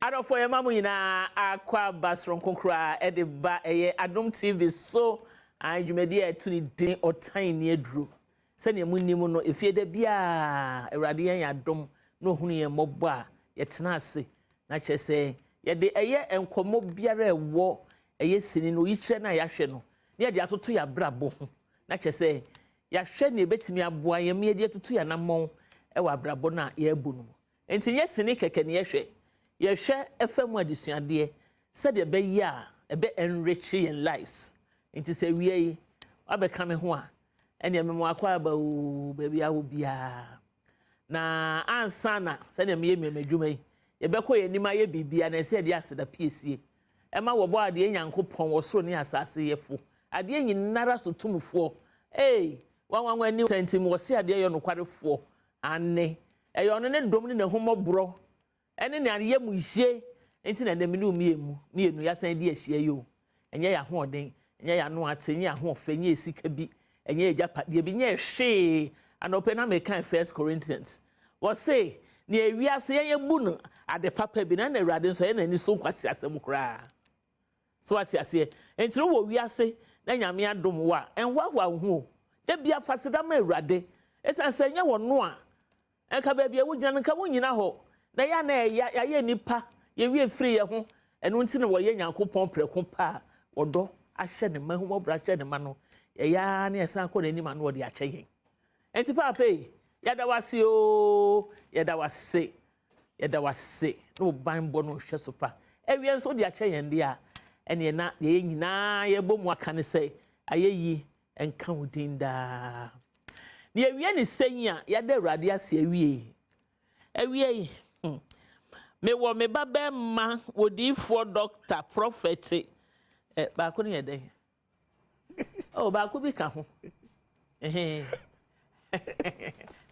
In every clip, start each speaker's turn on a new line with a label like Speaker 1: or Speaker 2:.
Speaker 1: Adɔfoɔ, yɛma mo nyinaa akɔ aba soronko koraa ɛde ba ɛyɛ Adom TV so dwumadi a ɛto ne din Ɔtan Ni Aduro. Sɛnea mo nim no, efie da biara Awurade yɛn yɛ adom na ohunu yɛn mmɔbɔ a yɛtena ase na kyerɛ sɛ yɛde ɛyɛ nkɔmmɔ biara ɛwɔ ɛyɛ sini no oyikyerɛ no a yɛahwɛ no na yɛde atoto yɛ abrabɔ ho, na kyerɛ sɛ yɛahwɛ nea ebɛtumi aboa yɛn ma yɛde atoto yɛn anammɔn ɛwɔ abrabɔ no a yɛrebɔ no mu. Nti nyɛ sini kɛkɛ ne yɛhwɛ, yɛhwɛ ɛfɛ mu adesuadeɛ sɛdeɛ ɛbɛyɛ a ɛbɛ enrich yɛn lives. Nti sɛ wie yi wabɛka me ho a, ɛnea memo akɔ aba oo baabi awo biara. Na ansa na sɛdeɛ meyɛ mmɛmɛ adwuma yi yɛbɛkɔ yɛn anim ayɛ biribia na ɛsɛ yɛde aseda piesie ɛma wɔbɔ adeɛ Nyankopɔn wɔ soro ne asase yɛfo adeɛ nyinara so tumfoɔ. Ee, wanwanwa ani sɛntim wɔ se adeɛ yɛ nokwarefoɔ ane ɛyɛ ɔno ne dom ne n'ahummɔborɔ ɛne ne ayɛ mu yie. Nti na ɛnɛ me ne mmienu mmienu yɛasan di ahyia yi o. Ɛnyɛ yɛ ahoɔden, ɛnyɛ yɛ ano ate, ɛnyɛ ahoɔfɛ, ɛnyɛ sika bi, ɛnyɛ agyapadeɛ bi, ɛnyɛ hwee. Anɔpɛ na meka First Corinthians, wɔse nea ewiase yɛn yɛ bu no ade papa bi na Awurade nso ɛyɛ n'ani so nkwasi asɛm koraa so wate aseɛ. Nti no wɔ wiase na Nyame adom wo a, ɛnhoahoa wo ho o. Da bi afaseda ma Awurade, ɛsiane sɛ ɛnyɛ wɔ no a nka baabi a wogyina no nka wonyina hɔ. Na yɛ na ɛyɛ yɛayɛ nipa yɛwie firi yɛ ho. Ɛno nti na wɔyɛ Nyankopɔn prɛko pa a wɔdɔ ahyɛ ne ma, ahummɔborɔ ahyɛ ne ma no, yɛyɛ ara ne yɛsan kɔ n'anim ano wɔde akyɛ yɛn. Nti paapa yi, yɛda wase o, yɛda wase, yɛda wase na wo banbɔ no hwɛ so pa. Awie nso wode akyɛ yɛn deɛ a, ɛneɛ na deɛ yɛn nyinaa yɛbɔ mu aka ne sɛ ayɛyi nka wo din daa. Na yɛwie ne sɛnyi a yɛada Awurade ase awie awie yi, mewɔ me ba bɛrima wodiifoɔ, doctor, prophet ɛ baako no yɛ dɛn? Oh, baako bi ka ho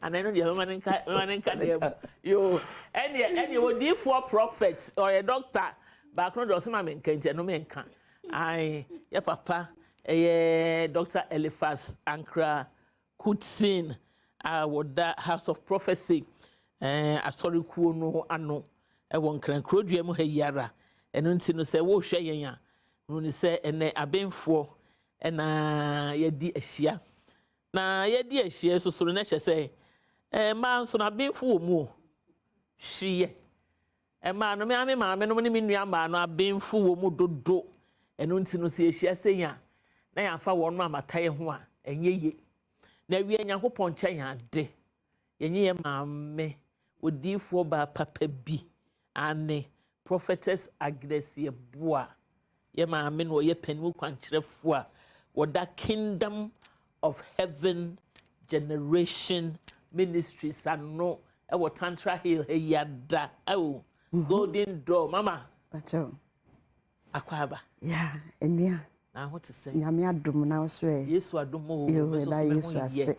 Speaker 1: ana? Ɛno deɛ mɛma ne nka deɛ mu yo. Ɛneɛ odiifoɔ, prophet, ɔyɛ doctor. Baako no deɛ ɔsɛ ma me nka, nti ɛno me nka. Ayi yɛ papa ɛyɛ Dr. Eliphas Ankra Kutsin a wɔda House of Prophecy asɔrekuo no ano ɛwɔ Nkrankurodua mu ha yi ara. Ɛno nti no sɛ wɔrehwɛ yɛn a, hunu ne sɛ ɛnɛ abenfoɔ ɛna yɛdi ahyia, na yɛdi ahyia soso no na kyerɛ sɛ mmaa nso no abenfo wɔ mu o. Hwiyɛ mmaa no, me maame nom ne me nua mmaa no, abenfo wɔ mu dodo. Ɛno nti no sɛ yɛhyia sɛn a na yɛamfa wɔn no amata yɛn ho a, ɛnyɛ yie. Na awie Nyankopɔn nkyɛn yɛn ade yɛnyɛ yɛn maame odiifoɔ baa papa bi ane Prophetess Agnes Yeboa, yɛ maame no ɔyɛ panin kwankyerɛfoɔ a wɔda Kingdom of Heaven Generation Ministries ano ɛwɔ Tantra Hill ha yi ada ɛwɔ Golden Door. Mama, akɔ aba.
Speaker 2: Ya, enua.
Speaker 1: Na ho te sɛ?
Speaker 2: Nyame adom, na wo so ɛ?
Speaker 1: Yesu adom o.
Speaker 2: Yo,
Speaker 1: me nso
Speaker 2: ɛda
Speaker 1: so me
Speaker 2: Yesu
Speaker 1: ho yɛ.
Speaker 2: ase.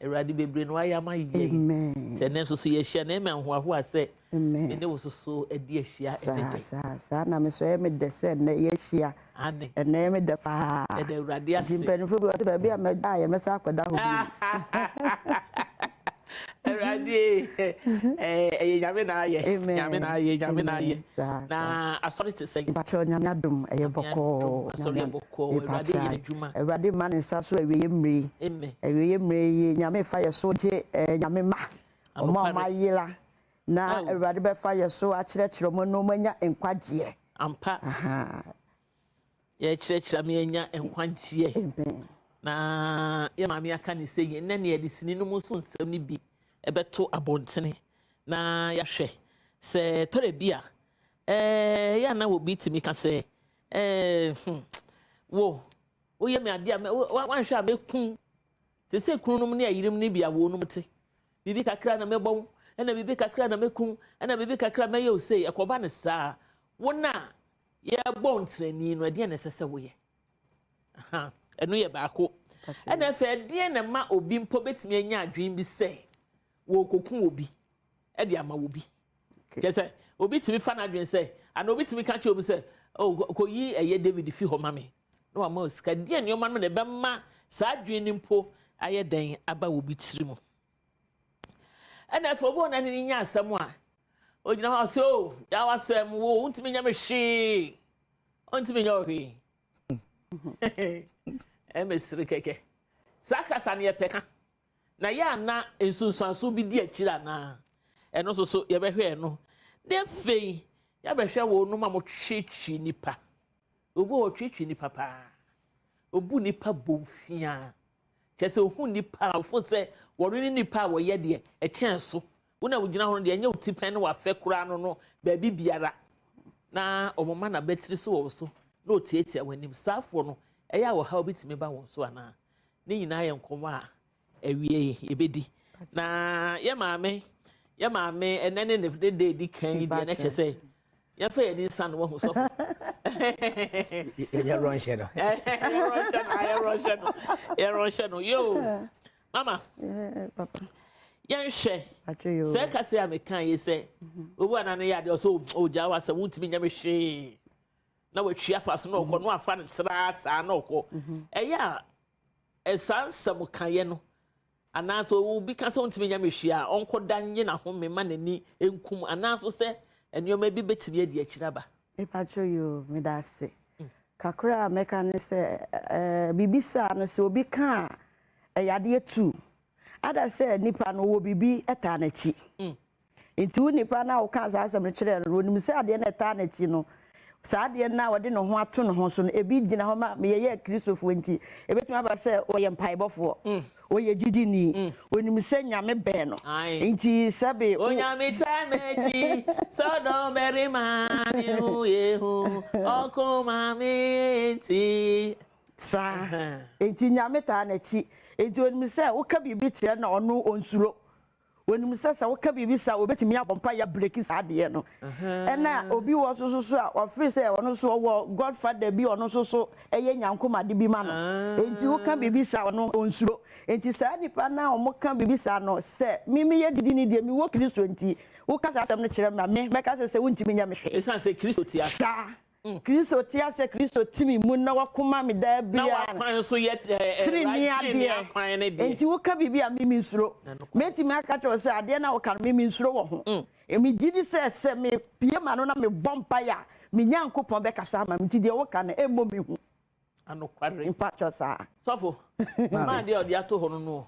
Speaker 1: Awurade bebree no wayɛ ama yɛ.
Speaker 2: Amen.
Speaker 1: Sɛ ɛnɛ nso so yɛhyia na ɛmɛ ahoahoa sɛ
Speaker 2: Amen.
Speaker 1: me ne wo soso adi ahyia ɛnɛ dɛ.
Speaker 2: Saa na me so ɛyɛ me dɛ sɛ ɛnɛ yɛahyia.
Speaker 1: Ane.
Speaker 2: Ɛnɛ ɛyɛ me dɛ paa.
Speaker 1: Ɛda Awurade
Speaker 2: Nti
Speaker 1: ase.
Speaker 2: mpanimfoɔ bi wɔ sɛ baabi a mɛda a yɛmɛsa akɔda hɔ bio.
Speaker 1: Awurade, ɛyɛ Nyame na ayɛ.
Speaker 2: Amen.
Speaker 1: Nyame na ayɛ, Nyame na ayɛ.
Speaker 2: Amen. Saa,
Speaker 1: Na asɔre te sɛ?
Speaker 2: Mpakyɛ, Nyame adom, ɛyɛ bɔkɔɔ.
Speaker 1: Asɔre yɛ bɔkɔɔ. Awurade yɛ n'adwuma.
Speaker 2: Awurade ma ne nsa so awieɛ mmerɛ yi.
Speaker 1: Amen.
Speaker 2: Awieɛ mmerɛ yi, Nyame fa yɛ so gye Nyame ma ɔma ɔma ayera na
Speaker 1: Oh.
Speaker 2: Awurade bɛfa yɛ so akyerɛkyerɛ ɔmo na ɔmo anya nkwagyeɛ.
Speaker 1: Ampa.
Speaker 2: Aha.
Speaker 1: Yɛkyerɛkyerɛ me anya nkwagyeɛ.
Speaker 2: Amen.
Speaker 1: Na yɛ maame aka ne sɛ yɛn nɛ ne yɛde sini no mu nso nsɛm no bi ɛbɛto abɔntene na yɛahwɛ sɛ tɔrɛ bi a yɛ ana obi tumi ka sɛ wo woyɛ me adeɛ a wanhwɛ a mɛkum te sɛ kununom ne ayirim no bi a wɔnom te biribi kakra na mɛbɔ wo, ɛna biribi kakra na mɛkum, ɛna biribi kakra mɛyɛ wo sei. Ɛkɔba ne saa, wo na yɛbɔ ntrani no, ɛdeɛ na ɛsɛ sɛ woyɛ? Aha, ɛno yɛ baako. Ɛna afei ɛdeɛ na ma obi mpo bɛtumi anya adwene bi sɛ wɔrekɔku obi ɛde ama obi? Kyerɛ sɛ obi tumi fa n'adwene sɛ ana obi tumi ka kyerɛ obi sɛ, oh, kɔyi ɛyɛ David fi hɔ ma me na wama o sika. Deɛ nneɛma no na ɛbɛma saa adwene no mpo ayɛ dɛn aba obi tiri mu? Ɛna afei obi wɔ n'ani nya asɛm a Ogyina hɔ sɛ, o, gyaa w'asɛm, wo, wontumi nyɛ me hwee. Ɔntumi nyɛ wo hwee. Ɛmɛsiri kɛkɛ. Saa kasa no yɛpɛ ka. Na yɛ ana nsunsuanso bi di akyiri anaa? Ɛno nso so yɛbɛhwɛ ɛno. Na afei yɛabɛhwɛ wɔn nom a wɔtwetwe nipa. Obi wɔ ɔtwetwe nipa paa. Obu nipa bɔnfia. Kyerɛ sɛ ohun nipa a ɔfo sɛ wɔn ne nipa a wɔyɛ deɛ ɛkyɛn so. Wo na wogyina hɔ no deɛ, ɛnyɛ wo ti pɛn ne wafɛ koraa no baabi biara. Na wɔn ma n'abatiri so wɔ wo so na otiatia wɔn anim. Saafoɔ no, ɛyɛ a wɔhaw bi tumi ba wɔn so anaa? Ne nyinaa yɛ nkɔmɔ a awie yi yɛbɛdi. Na yɛ maame ɛnɛ ne de edi kan yi deɛ, n'ɛkyɛ sɛ yɛmfa yɛn ani nsa no wɔn ho sɔfo.
Speaker 3: Yɛrɔ nhyɛ no.
Speaker 1: Yɛrɔ nhyɛ no, yɛrɔ nhyɛ no, yɛrɔ nhyɛ no. Yoo, mama.
Speaker 2: Papa.
Speaker 1: Yɛnhwɛ.
Speaker 2: Atwe yo.
Speaker 1: Sɛ kasa a meka yi sɛ obi wa nane yɛ adeɛ, ɔsɛ ogya wa sɛ wontumi nyɛ me hwee, na watwi afa so na ɔkɔ na wafa no traa saa na ɔkɔ. Ɛyɛ a ɛsaa nsɛm kaeɛ no, anaasɛ obi ka sɛ wontumi nyɛ me hwee a, ɔnkɔda nye n'ahome ma n'ani nkum, anaasɛ sɛ nneɛma bi bɛtumi adi akyire aba?
Speaker 2: Mepakyɛ yo, meda ase. Kakra a mɛka ne sɛ biribi saa no, sɛ obi ka a, ɛyɛ adeɛ tu ada sɛ nipa no wɔ biribi ɛtaa n'akyi. Nti wo nipa no a woka saa asɛm no kyerɛ no, onim sɛ adeɛ no ɛtaa n'akyi no, saa adeɛ no a wɔde ne ho ato ne ho so no, ebi gyina hɔ ma meyɛyɛ Kristofoɔ, nti ebɛtumi aba sɛ ɔyɛ mpaebɔfoɔ, ɔyɛ gyidini, onim sɛ Nyame bɛn no. Nti sɛbe
Speaker 1: Onyame taa m'akyi, sɔdɔ mmarima ne ho yɛ hu, ɔko ma me nti.
Speaker 2: Saa nti Nyame taa n'akyi, nti onim sɛ woka biribi kyerɛ no, ɔno onsuro. Onim sɛ woka biribi sa, obetumi abɔ mpa yɛ break saa adeɛ no. Ɛna obi wɔ so a ɔfiri sɛ ɔno nso ɔwɔ godfather bi, ɔno nso so ɛyɛ nyankomade bi ma no, nti woka biribi sa, ɔno onsuro. Nti saa nipa na ɔmo ka biribi saa no, sɛ mimi yɛ didi ni deɛ mi wɔ Kristo, nti woka saa asɛm no kyerɛ me a, me mɛka sɛ wontumi nyɛ me hwee.
Speaker 1: Ɛsiane sɛ Kristo te ase.
Speaker 2: Saa Kristo te ase, Kristo timi mu na wakoma mi daa
Speaker 1: na
Speaker 2: biara.
Speaker 1: Wakwan nso yɛ
Speaker 2: Tenenee
Speaker 1: right, tenenee
Speaker 2: adeɛ.
Speaker 1: akwan ne deɛ.
Speaker 2: Nti woka biribi a, mimi nsuro. Mɛtumi aka kyerɛ wo sɛ adeɛ no a woka no, mimi nsuro wɔ ho. Megye di sɛ mepie ma no na mebɔ mpaeɛ a, me Nyankopɔn bɛkasa ama me, nti deɛ woka no ɛmmɔ me hu.
Speaker 1: Anokware.
Speaker 2: Mpakyɛ saa.
Speaker 1: Sɔfo maa deɛ ɔde ato hɔ no,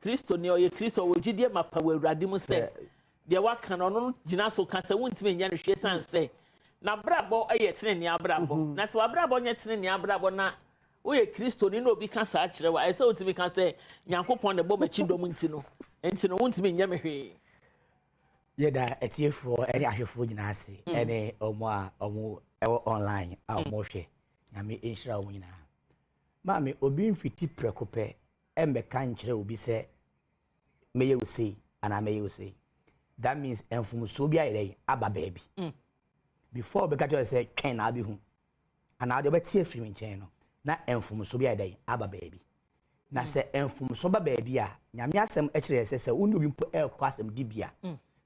Speaker 1: Kristo ni, ɔyɛ Kristo, ɔwɔ gyidie ma pa wɔ Awurade mu sɛ deɛ waka no, ɔno no gyina so ka sɛ wontumi nyɛ no hwee, san sɛ n'abrabɔ yɛ tenenee abrabɔ. Na sɛ w'abrabɔ nyɛ tenenee abrabɔ na woyɛ Kristo ni na obi ka saa kyerɛ wa, ɛsɛ wotumi ka sɛ Nyankopɔn na ɛbɔ m'akyi dɔm, nti no wontumi nyɛ me hwee.
Speaker 3: Yɛda atiefoɔ ne ahwɛfoɔ nyinaa ase, ɛne ɔmo a ɔmo ɛwɔ online a ɔmo hwɛ. Nyame nhyira wɔn nyinaa. Maame, obi mfiti prɛko pɛ ɛmbɛka nkyerɛ obi sɛ mɛyɛ wo sei anaa mɛyɛ wo sei. That means mfomsoɔ bi ayɛ dɛ aba baabi before ɔbɛka kyerɛ sɛ twɛn na abɛhu anaa deɛ ɔbɛte afiri me nkyɛn no, na mfomsoɔ bi ayɛ dɛ aba baabi. Na sɛ mfomsoɔ ba baabi a, Nyame asɛm kyerɛ sɛ wo ne obi mpo ɛrekɔ asɛm di bia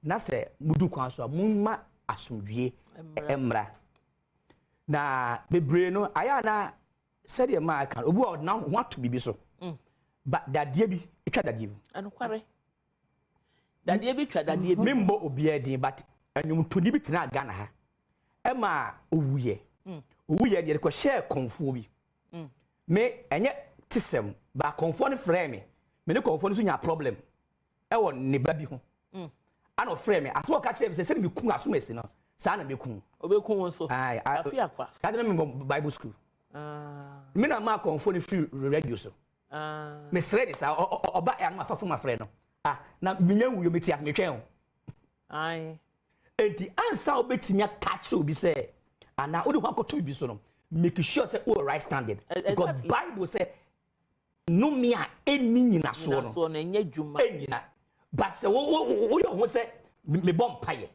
Speaker 3: na sɛ mudu kwan so a, momma asomdwie mmra. Na bebree no ayɛ ana sɛdeɛ maa ka no, obi wɔ ɔde ho ato biribi so ba, dadeɛ bi atwa dadeɛ bi.
Speaker 1: Ɛnokware, dadeɛ bi twa dadeɛ bi.
Speaker 3: Membɔ obiara din, but nnwomtoni bi tena Ghana ha ɛma owuyɛ owuyɛ deɛ de kɔhyɛɛ kɔnfoɔ bi. Me ɛnyɛ te sɛm ba, kɔnfoɔ no frɛɛ me, me ne kɔnfoɔ no nso nya problem ɛwɔ ne ba bi ho, ana ɔfrɛ me aso, ɔka kyerɛ me sɛ sɛde meku asom asi no, saa na meku.
Speaker 1: Obɛku wo nso.
Speaker 3: Aye,
Speaker 1: afi akwa.
Speaker 3: Saa de na mebɔ Bible school. Me na maa kɔnfoɔ no firi radio so. Mesrɛ ne saa ɔba ɛ ano afa fom afrɛ no, ah, na menya wuyo, mete ase metwɛn o. Enti ansa wobɛtumi aka kyerɛ obi sɛ anaa wode ho akɔto biribi so no, make sure sɛ wowɔ right standard, because Bible sɛ nnome a ɛnni nyinasoɔ no
Speaker 1: nyinasoɔ no ɛnyɛ adwuma.
Speaker 3: Ɛnyina. But sɛ woyɛ wo ho sɛ mebɔ mpayɛ,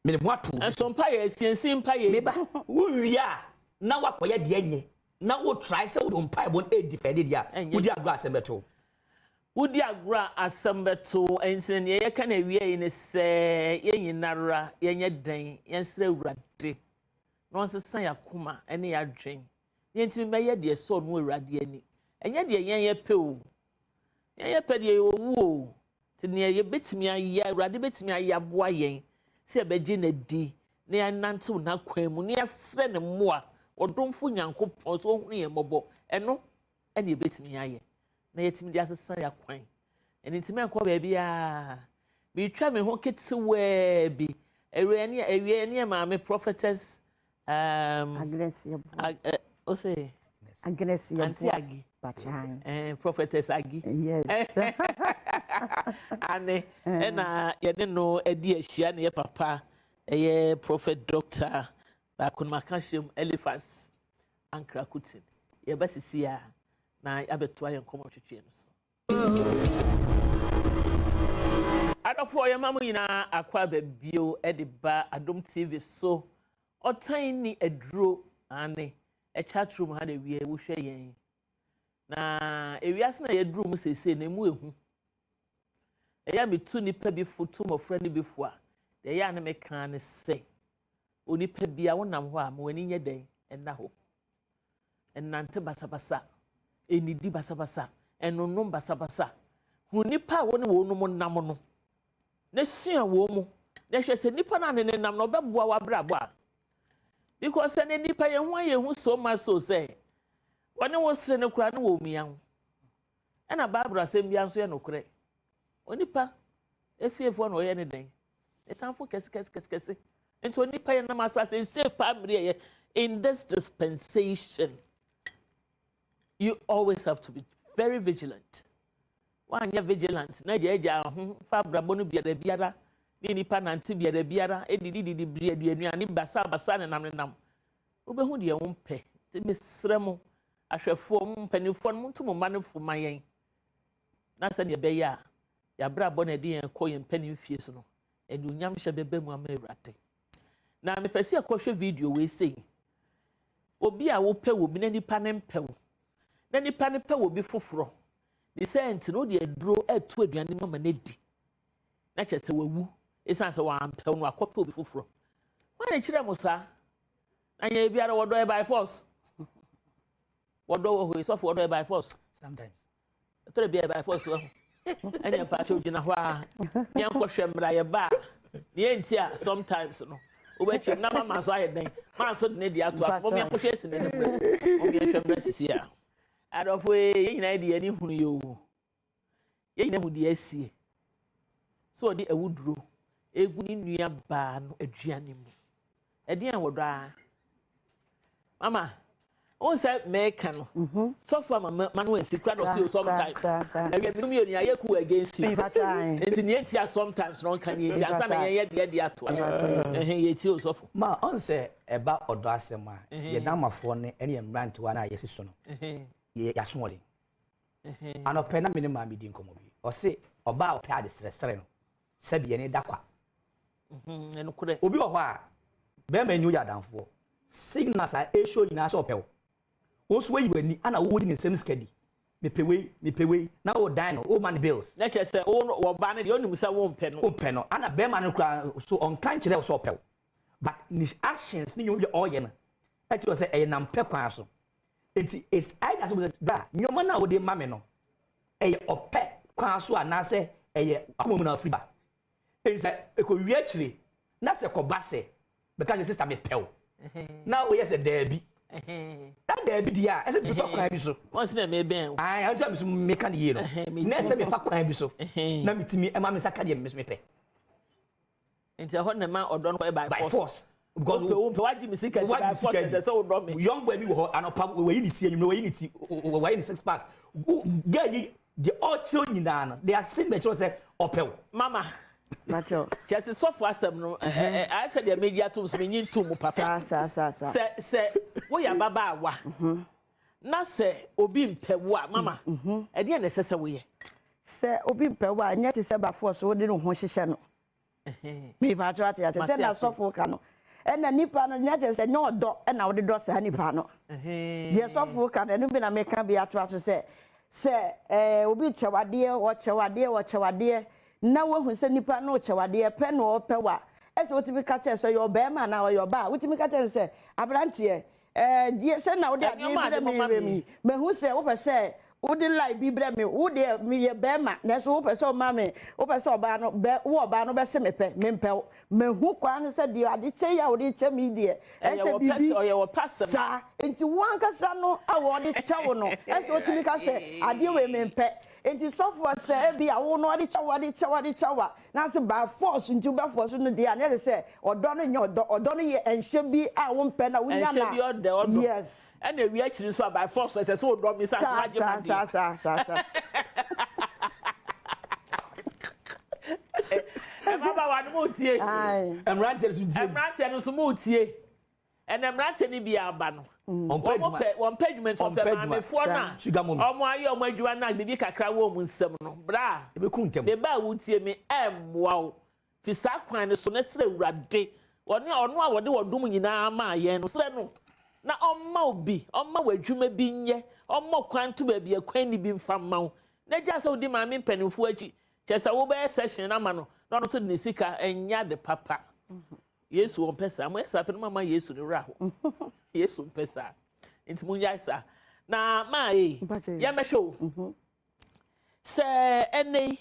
Speaker 3: mede ho ato obi so.
Speaker 1: Ɛnso mpayɛ asiensi mpayɛ.
Speaker 3: Meba wowie a, na woakɔyɛ deɛ nyɛ na wo try sɛ wode wo mpaebɔ no ɛdi fɛ de deɛ a
Speaker 1: Ɛnyɛ.
Speaker 3: Wodi agorɔ, asɛm bɛto.
Speaker 1: Wodi agorɔ a, asɛm bɛto. Nti nea yɛka no awie yi ne sɛ yɛn nyinara yɛnyɛ dɛn? Yɛnsrɛ Awurade na ɔnsesa yɛn akoma ne yɛn adwen na yɛntumi mɛyɛ deɛ ɛsɔ ɔno Awurade ani. Ɛnyɛ deɛ yɛn yɛpɛ o, yɛn yɛpɛ deɛ yɛwɔ o, nti nea yɛbɛtumi ayɛ, Awurade bɛtumi ayɛ aboa yɛn. sɛ yɛbɛgye no adi na yɛanantew n'akwan mu na yɛasrɛ ne mmoa, ɔdomfo Nyankopɔn sɛ ɔhunu yɛn mmɔbɔ, ɛno ɛne yɛbɛtumi ayɛ na yɛtumi de asesa yɛn akwan. Ɛno nti mɛnkɔ baabiara. Meretwa me ho ketewaa bi. Awia ne awia ne maame prophetess
Speaker 2: Agnes Yeboah.
Speaker 1: Ose
Speaker 2: Agnes Yeboah.
Speaker 1: Auntie Agi.
Speaker 2: Bachan.
Speaker 1: Prophetess Agi.
Speaker 2: Yes.
Speaker 1: Ane ɛna yɛne no adi ahyia ne yɛ papa ɛyɛ prophet doctor baako no maka hyɛm Eliphas Ankra Kutin. Yɛba sisi a na yɛabɛtoa yɛn nkɔmmɔ twetwe no so. Adɔfoɔ, yɛma mo nyinaa akɔ aba bio de ba Adom TV so. Ɔtan ni aduro ane chat room ha na ewie wohwɛ yɛn. Na ewiase na yɛduru mu seesei na emu ehu. Ɛyɛ a metu nipa bi fo tu mmɔfra no bi fo a, deɛ ɛyɛ a ne meka ne sɛ onipa bi a wonam hɔ a ma w'ani nyɛ dɛn ɛna hɔ. Ɛnante basabasa, ɛnidi basabasa, ɛnonom basabasa. Hu nipa a wo ne wɔn nam no na sua wɔn mu na hwɛ sɛ nipa no a ne ne nam no ɔbɛboa w'abrabɔ a. Because sɛ ne nipa yɛn ho ayɛ hu so much so sɛ wɔne wo sere no koraa ne wɔ mia ho. Ɛna Bible asɛm biara nso yɛ nokorɛ. Onipa efiefoɔ na ɔyɛ ne dɛn? Ne tamfo kɛse kɛse kɛse kɛse. Nti onipa yɛ nam asase nse paa mmiri yɛ in this dispensation. You always have to be very vigilant. Wanyɛ vigilant na gya agya ho fa abrabɔ no biara biara ne nipa nante biara biara edidi didi biri aduane basa basa ne nam ne nam. Wobɛhu deɛ wompɛ. Nti mesrɛ mo ahwɛfoɔ mo mpanimfoɔ no monto mo mma no fo ma yɛn. Na sɛdeɛ ɛbɛyɛ a yɛabrabɔ na ɛde yɛn kɔ yɛn mpanin fie so no, anuonyam hyɛ bɛba mu ama Awurade. Na mepɛ sɛ yɛkɔhwɛ video wei sei. Obi a wopɛ wɔ bi na nipa ne mpɛ wo. Na nipa ne pɛ wɔ bi foforɔ. Ne sɛ nti no wode aduro ɛto aduane mu ama no adi. Na kyerɛ sɛ wawu. Ɛsiane sɛ wampɛ wo no akɔpɛ obi foforɔ. Hwan na kyerɛ mo saa? Na nyɛ biara wɔdɔ yɛ by force. Wɔdɔ wɔ hɔ yi sɔfo wɔdɔ yɛ by force.
Speaker 3: Sometimes.
Speaker 1: Ɛtɔrɔ bi yɛ by force wɔ ho. Ɛnyɛ mpaakyɛw gyina hɔ a yɛnkɔhwɛ mmara yɛ ba a ne yɛnti a sometimes no wobɛkyɛm na mama so ayɛ dɛn maa so de ne de ato aso mɔmi akɔhwɛ esi ne mmerɛ mɔmi ɛhwɛ mmerɛ sisi a adɔfo yi yɛn nyinaa de yɛn ani hunu yɛ o yɛn nyinaa hu deɛ asie sɛ ɔde awuduro egu ne nua baa no aduane mu ɛdeɛn wɔ dɔ a mama n sɛ mɛɛka no sɔfo ama ma no asi kura na ɔsi o sometimes ɛwia minnu mmienu ayɛ cool against you nti nea ntia sometimes na ɔnka nea ntia ansa na yɛn yɛ deɛ deɛ ato aso ɛhɛn yɛ ti o sɔfo.
Speaker 3: Ma ɔn sɛ ɛba ɔdɔ asɛm a yɛ damafoɔ ne ɛne yɛ mmerantewa no a yɛsi so no yɛ yɛasoɔden. Anɔpɛ na me ne maame di nkɔmmɔ bi, ɔse ɔbaa a ɔpɛ ade srɛsrɛ no sɛbi yɛne da kwa.
Speaker 1: Ɛnokorɛ.
Speaker 3: Obi wɔ hɔ a bɛrima nyi woyɛ adamfoɔ, signals a ɛhyɛ nyinaa sɛ ɔpɛ wo, wo nso wayi w'ani ana wodi ne nsɛm sika di, mepɛ wei, mepɛ wei, na wo dan no wo ma no bills.
Speaker 1: Na kyerɛ sɛ wo wɔba no deɛ onim sɛ wo mpɛ no.
Speaker 3: Wompɛ no ana bɛrima no koraa so ɔnka nkyerɛ wo sɛ ɔpɛ wo, but ne actions ne nneɛma bi a ɔreyɛ no ɛkyerɛ sɛ ɛyɛ nampɛ kwan so. Nti it's either sɛ bra nneɛma no a wode ma me no ɛyɛ ɔpɛ kwan so anaasɛ ɛyɛ akoma mu na afiri ba. Nti sɛ ɛkɔwie akyire na sɛ kɔba sɛ bɛka kyerɛ sister mepɛ wo na woyɛ sɛ daabi na daabi deɛ a ɛsɛ mefa kwan bi so.
Speaker 1: Wɔn si na mebɛn wo.
Speaker 3: Ayi ɔnti a mi so meka ne yie no na ɛsɛ mefa kwan bi so na metumi ɛma me nsa ka deɛ me so mepɛ.
Speaker 1: Nti ɛhɔ na ma ɔdɔ no kɔ by
Speaker 3: by force.
Speaker 1: Because wopɛ wopɛ wagye mi sika nti by force ɛsɛ sɛ wodɔ me.
Speaker 3: Young boy bi wɔ hɔ anɔpa wɔyi ne ti, enyimire wɔyi ne ti, wɔyi ne six packs. Girl yi deɛ ɔkyerɛ nyinaa no they are seen bɛkyerɛ sɛ ɔpɛ wo.
Speaker 1: Mama
Speaker 2: Macho.
Speaker 1: Kyerɛ sɛ sɔfo asɛm no ɛɛ ayɛ sɛ deɛ megye atom so menyi ntom mu papa.
Speaker 2: Saa saa saa saa.
Speaker 1: Sɛ woyɛ ababaawa na sɛ obi mpɛ wo a, mama, ɛdeɛ na ɛsɛ sɛ woyɛ?
Speaker 2: Sɛ obi mpɛ wo a, nyɛ te sɛ bafoɔ so wode ne ho hyehyɛ no. Mipatwo ate ase sɛ na sɔfo ka no ɛna nipa no nyɛ kyerɛ sɛ nyɛ ɔdɔ ɛna wode dɔ saa nipa no. Deɛ sɔfo ka no ɛno bi na meka bi atoa so sɛ obi kyɛwadeɛ ɔkyɛwadeɛ ɔkyɛwadeɛ na woahu sɛ nipa no kyɛwadeɛ pɛ na ɔpɛ wa, ɛsɛ wotumi ka kyerɛ sɛ ɔyɛ ɔbɛrima anaa ɔyɛ ɔbaa, wotumi ka kyerɛ sɛ aberanteɛ deɛ sɛ na wode adeɛ bi dɛ meyɛ mi mahu sɛ wopɛ sɛ. Wode lie bi brɛ me, wo deɛ meyɛ bɛrima, nanso wopɛ sɛ ɔma me, wopɛ sɛ ɔbaa no bɛ, wo ɔbaa no bɛse me pɛ, mempɛ wo. Mahu kwan no sɛ deɛ ade kyɛ yi a wode kyɛ me yi deɛ, ɛsɛ biribi saa. Nti wo ankasa no a wɔde kyɛ wo no, ɛsɛ wotumi ka sɛ adeɛ wei mempɛ. Nti sɔfoɔ sɛ ebi a wo no ɔde kyɛ wo, ɔde kyɛ wo, ɔde kyɛ wo a, na ase by force nti wobɛ force no deɛ a, na ɛsɛ sɛ ɔdɔ no nyɛ ɔdɔ, ɔdɔ no yɛ ɛnhyɛ bi a wompɛ na wonya na.
Speaker 1: Ɛnhyɛ bi ɔdɛ ɔdɔ.
Speaker 2: Yes.
Speaker 1: Ɛna ewi akyiri nso a by force ɛsɛ sɛ wodɔ me sɛ ase wagye ma deɛ.
Speaker 2: Saa saa saa saa.
Speaker 1: Mmabaawa no mo tie.
Speaker 3: Mmeranteɛ no nso tie.
Speaker 1: Mmeranteɛ no nso mo tie. Ɛna mmeranteɛ no bi aba no. Wɔn pɛ wɔn pɛ adwuma nti wɔpɛ maamefoɔ no a wɔn ayɛ wɔn adwuma no a biribi kakra wɔ wɔn nsam no. Bra. Me ba a wotie me ɛmmoa wo. Fi saa kwan no so na srɛ Awurade, ɔne ɔno a wɔde ɔdom nyinaa maa yɛn no, srɛ no na ɔmma wo bi, ɔmma wo adwuma bi nyɛ, ɔmmɔ kwan nto baabi a kwan nni bi mfa mma wo. Na gyaa sɛ wodi maame mpanimfoɔ akyi, kyerɛ sɛ wobɛyɛ session ama no na ɔno nso de ne sika, ɛnyɛ ade papa. Yesu ɔmpɛ saa. Moyɛ saa pɛ no moama Yesu ne werɛ aho. Yesu mpɛ saa. Nti monnyae saa. Na maa ei, yɛmmɛhwɛ o. Sɛ ɛnnɛ yi,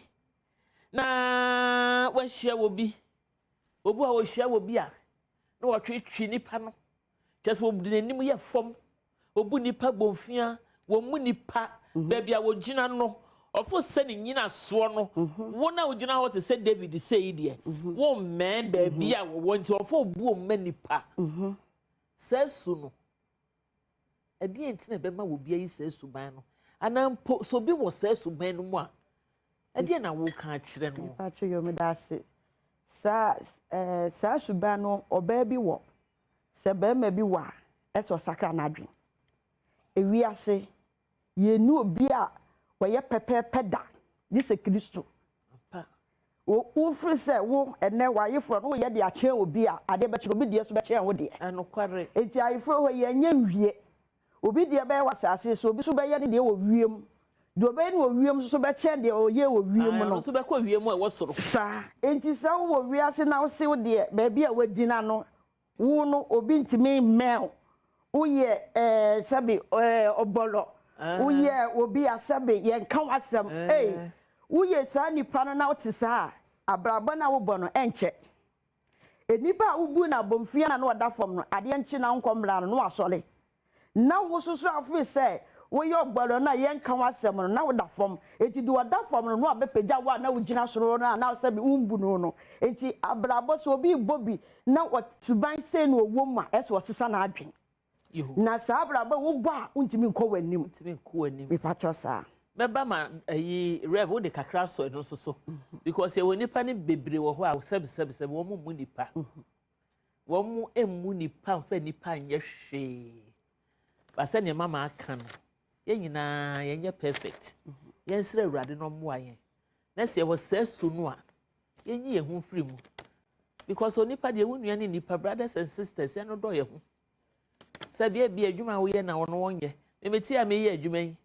Speaker 1: na wahyia wɔ bi, obi a ɔhyia wɔ bi a, na wɔtwetwe nipa no, kyerɛ sɛ wɔde n'anim yɛ fam, wɔbu nipa bɔnfia, wɔmmu nipa, baabi a wɔgyina no, ɔfo sɛ ne nyinasoɔ no, wo na wogyina hɔ te sɛ David sei deɛ, wommɛn baabi a wɔwɔ nti ɔfo obuo mma nipa. Saa su no, Ɛdeɛn nti na ɛbɛma obi ayi saa suban no? Anaa mpo sɛ obi wɔ saa suban no mu a, ɛdeɛn na woreka akyerɛ no?
Speaker 2: Mepakyɛ yo, meda ase. Saa eh, saa suban no ɔbaa bi wɔ, sɛ barima bi wɔ a, ɛsɛ ɔsakra n'adwene. Ewiase, yɛnni obi a ɔyɛ pɛpɛɛpɛ da, gye sɛ Kristo. Wo, wofiri sɛ wo, ɛnnɛ, w'ayeforɔ no, woyɛ de akyɛn obi a, adeɛ bɛkye no, obi deɛ nso bɛkyɛn wo deɛ.
Speaker 1: Nokware.
Speaker 2: Enti ayeforɔ hɔ yi, ɛnyɛ nwie. Obi deɛ bɛyɛ wɔ asase so, obi nso bɛyɛ ne deɛ wɔ wiem. Deɛ ɔbɛyɛ no wɔ wiem nso bɛkyɛn deɛ ɔyɛɛ wɔ wiem
Speaker 1: Ae, ɔno
Speaker 2: no.
Speaker 1: nso bɛkɔ wiem a ɛwɔ soro.
Speaker 2: Saa. Enti sɛ wowɔ wiase na wose wo deɛ, baabi a woagyina no, Wo no obi ntumi mmɛn wo. Woyɛ ɛɛ sɛbe ɛɛ ɔbɔlɔ. Woyɛ obi a sɛbe yɛnka w'asɛm. Ei, woyɛ saa nipa no na wote saa a, abrabɔ no a wobɔ no ɛnkyɛ. Nnipa a wobu no abomfiaa na na ɔda fam no, adeɛ nkye na wonkɔ mmra no na wasɔre. Na wo nso so afei sɛ woyɛ ɔgbɔlɔ no a yɛnka ho asɛm no, na woda fam. Enti deɛ ɔda fam no, na wabɛpagya wo a na wogyina soro no a na sɛbe wombu no no. Enti abrabɔ, sɛ obi rebɔ bi na suban sei na ɔwɔ mu a, ɛsɛ sɛ ɔsesa n'adwene. Na saa abrabɔ yi wobɔ a, wontumi nkɔ w'anim.
Speaker 1: Wontumi nkɔ w'anim.
Speaker 2: Mepakyɛw saa.
Speaker 1: Mɛba ma ayi Rev wode kakra asɔ ɛno nso so because yɛwɔ nnipa no bebree wɔ hɔ a sɛbe sɛbe sɛbe wɔn mmu nnipa. Wɔmmu nnipa mfa nnipa nyɛ hwee. Ba sɛdeɛ mama aka no, yɛn nyinaa yɛnyɛ perfect. Yɛnsrɛ Awurade na ɔmmoa yɛn. Na sɛ yɛwɔ saa su no a, yɛnyi yɛn ho mfiri mu. Because onipa deɛ wo nua ne nipa, brothers and sisters, yɛn dɔ yɛn ho. Sɛ bia bi adwuma a woyɛ na ɔno ɔnyɛ. Memete a meyɛ adwuma yi.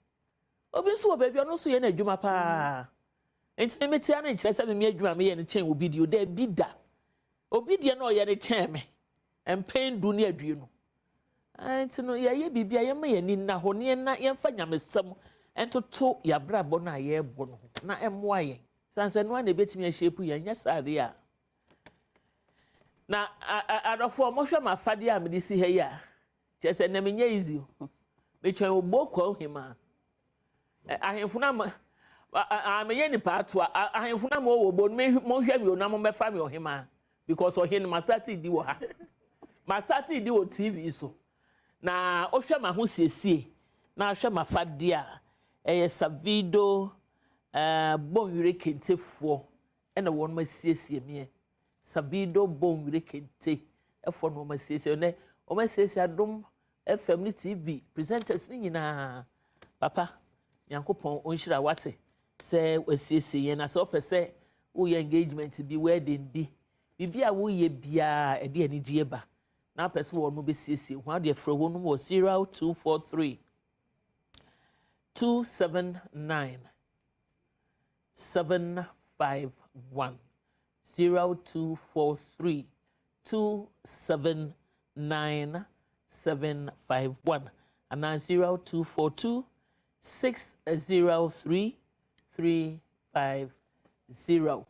Speaker 1: Obi nso wɔ baabi ɔno nso yɛ n'adwuma paa. Nti memete a no nkyerɛ sɛ meme adwuma a meyɛ no kyɛn obi deɛ. Daabi da. Obi deɛ na ɔyɛ no kyɛn me mpɛn du ne aduonu. Nti no yɛyɛ biribi a yɛmma yɛn ani nna hɔ na yɛnna yɛmfa nyamesɛm ntoto yɛn abrabɔ no a yɛrebɔ no ho na ɛmmoa yɛn. Sane sɛ ɛno ara na ɛbɛtumi ahyɛpu yɛn, nyɛ saa adeɛ a. Na adɔfoɔ mohwɛ m'afadeɛ a mede si ha yi a, kyerɛ sɛ nnɛ menyɛ easy o. Metwɛn Obuo Kwawu Hemaa. Ahemfo no ama meyɛ nipa atoa. Ahemfo no ama wɔwɔ bo no monhwɛ me o na mommɛfa me ɔhemaa because ɔhene ma start di wɔ ha. Ma start di wɔ TV so. Na wohwɛ m'ahosiesie na ahwɛ m'afadeɛ a ɛyɛ Savido Bonwire Kentefoɔ ɛna wɔn asiesie meɛ. Savido Bonwire Kente ɛfoɔ na wɔn asiesie. Ɛnɛ wɔn asiesie Adom FM ne TV presenters ne nyinaa. Papa, Nyankopɔn ɔnhyira wate sɛ wasiesie yɛn na sɛ wopɛ sɛ woyɛ engagement bi, wedding bi, biribi a woyɛ biara ɛde anigyeɛ ba na wopɛ sɛ wɔn bɛsiesie ho adeɛ frɛ wɔn wɔ 0243 279 751 0243 279 751 anaa 0242 603 350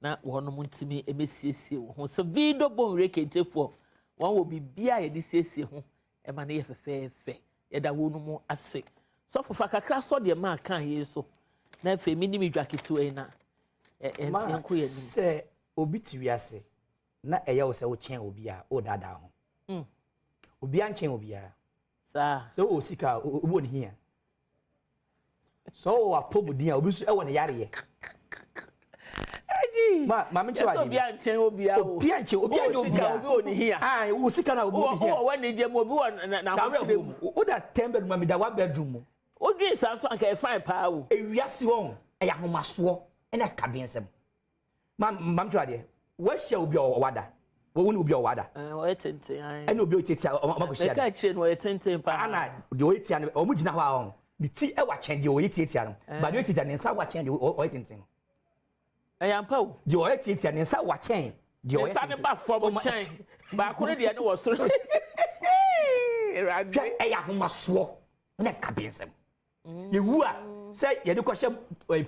Speaker 1: na wɔnom ntumi mmɛsiesie wo ho. Savido Bonwire Kentefoɔ, wɔn wɔ biribiara a yɛde siesie ho ɛma no yɛ fɛfɛɛfɛ. Yɛda wɔn ase. Sɔfo, fa kakra sɔ deɛ maa kan yei so na afei mi ni mi dwa ketewa yi na
Speaker 3: Ma
Speaker 1: yɛnkɔ yɛn anim.
Speaker 3: Sɛ obi te wiase na ɛyɛ wo sɛ wokyɛn obi a, wodaadaa ho. Obiara nkyɛn obiara.
Speaker 1: Saa.
Speaker 3: Sɛ wowɔ sika a, obi wɔ ne hia. Sɛ wowɔ apɔmuden a, obi nso ɛwɔ ne yareɛ.
Speaker 1: Ɛgyi.
Speaker 3: Ma maame nkyɛn
Speaker 1: Yɛsɛ
Speaker 3: wɔ adeɛ bi.
Speaker 1: obiara nkyɛn obiara o.
Speaker 3: Obiara nkyɛn obiara nyɛ
Speaker 1: Wowɔ sika,
Speaker 3: obiara.
Speaker 1: obi wɔ ne hia.
Speaker 3: Ah, wowɔ sika na obi wɔ ne hia.
Speaker 1: Wowɔ w'anigye mu, obi wɔ n'ahokyere mu.
Speaker 3: Woda 10 bedroom a, meda one bedroom mu.
Speaker 1: Wodwen saa nso anka ɛfine paa o.
Speaker 3: Ewiase wɔn ɛyɛ ahomasoɔ ɛna kabensɛm. Ma maame kyerɛ adeɛ, wɔahyia obi a ɔwada, wɔn ne obi a ɔwada.
Speaker 1: Ɛɛ, ɔyɛ tenten ayi.
Speaker 3: Ɛna obi a ɔtiatia ɔmo akɔhyia.
Speaker 1: Mɛka akyire no, ɔyɛ tenten paa.
Speaker 3: Ana deɛ ɔyɛ tia no, ɔmo gyina hɔ a, ɔmo ne ti ɛwɔ akyɛn deɛ ɔyɛ tiatia no, ba deɛ ɔyɛ tiatia ne nsa wɔ akyɛn deɛ ɔyɛ tenten no.
Speaker 1: Ɛyɛ ampa o.
Speaker 3: Deɛ ɔyɛ tiatia ne nsa wɔ akyɛn deɛ
Speaker 1: Ne
Speaker 3: ɔyɛ
Speaker 1: nsa ne
Speaker 3: tenten.
Speaker 1: ba fam kyɛn baako no deɛ ne wɔ soro. Awurade.
Speaker 3: Hwɛ, ɛyɛ ahomasoɔ ɛna kabensɛm. Yɛwu a, sɛ yɛde kɔhyɛ